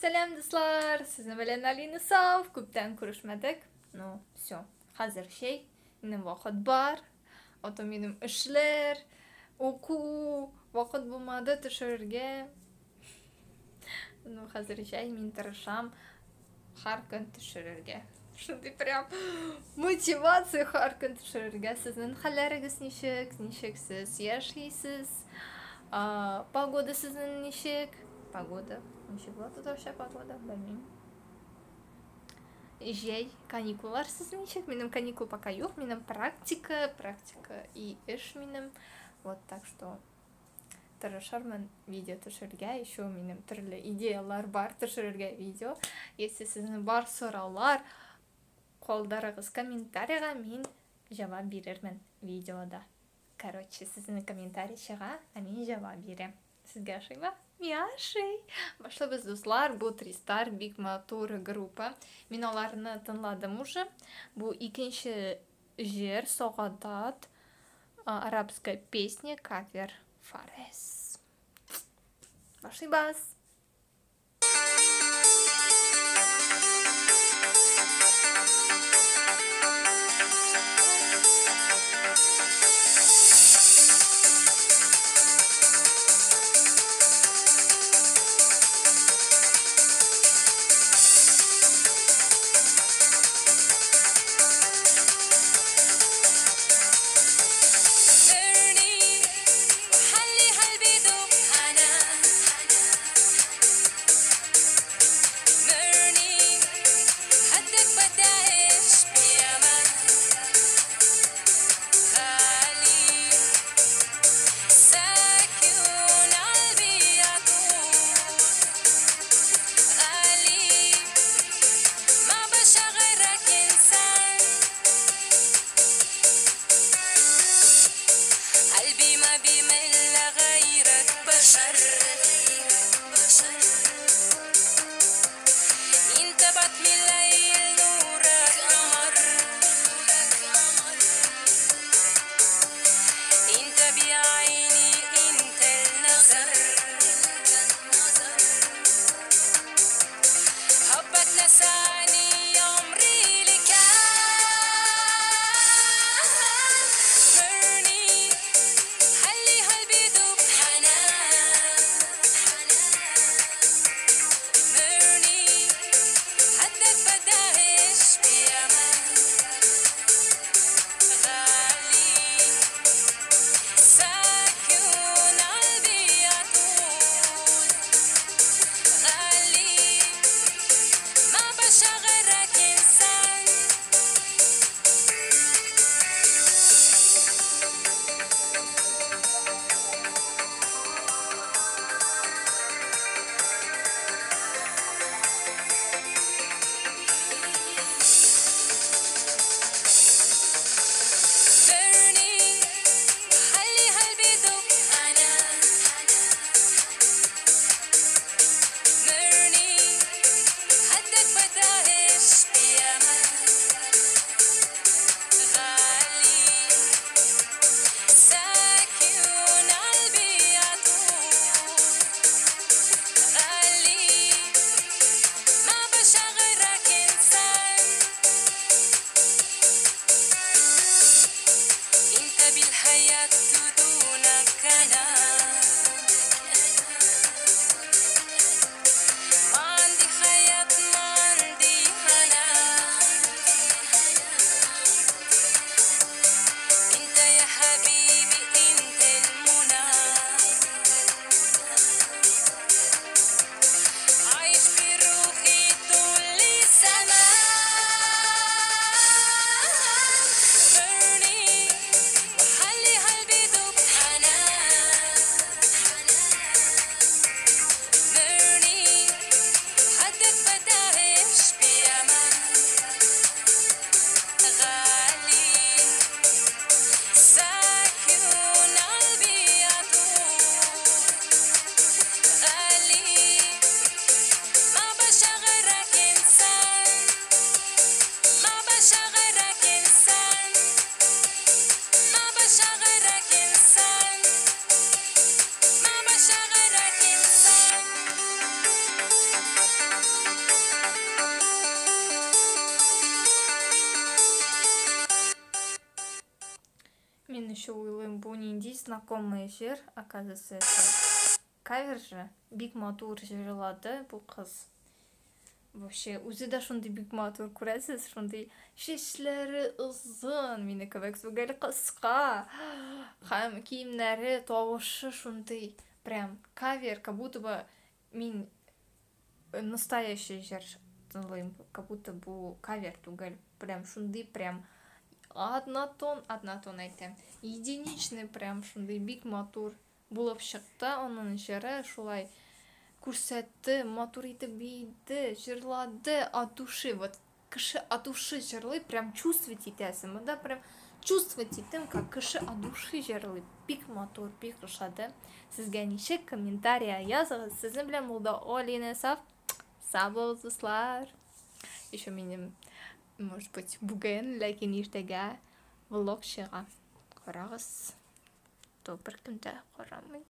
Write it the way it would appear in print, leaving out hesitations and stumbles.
Сәлам, дуслар! Сезнең белән Алина Сау. Күптән күрешмәдек. Ну, все. Хәзер чәй. Минем вакыт бар. Ато минем эшләр, уку, вакыт булмады төшерергә. Ну, хәзер чәй, мин тырышам һәр көн төшерергә. Шундый прям мотивация һәр көн төшерергә. Сезнең хәлләрегез ничек? Ничек сез яшисез? Погода сезнең ничек? Погода. Ничек була татарча погода? Белмим. Җәй, каникуллар сезнең ничек? Минем каникул пока юк, минем практика, практика и эш минем. Вот так что тырышырмын видео төшерергә. Еще минем төрле идеялар бар төшерергә видео. Если сезнең бар сораулар, калдырыгыз комментарийга, мин җавап бирермен видеода. Короче, сезнең комментарий чыга, ә мин җавап бирәм. Сезгә ошыймы? Миңа ошый. Башлыйбыз, дуслар. Бу Тристар бик матур группа. Мин аларны тыңладым уже. Бу икенче җыр Сагадат, арабская песня, кавер Фарес. Башлыйбыз. Незнакомый җыр, оказывается, это кавер же. Бик матур җырлады бу кыз. Вообще, үзе дә шундый бик матур, күрәсез, шундый чәчләре озын, мине кебек түгел, кыска. Һәм киемнәре, тавышы шундый, прям кавер, как будто бы мин настоящий җыр тыңлыйм, как будто бу кавер түгел, прям шундый прям однотон, однотон әйтәм, единичный прям шундый бик матур булып чыкты аның җыры, шулай күрсәтте, матур итеп биеде, җырлады от души. Вот кеше от души җырлый, прям чувствовать итәсең. Монда прям чувствовать иттем, как кеше от души җырлый. Бик матур, бик ошады. Сезгә ничек, комментария языгыз. Сезнең белән булды Олина Саф. Сау булыгыз, дуслар. Еще минем, может быть, бүген, ләкин иртәгә влог чыга. Карагыз. То беркем дә карамый.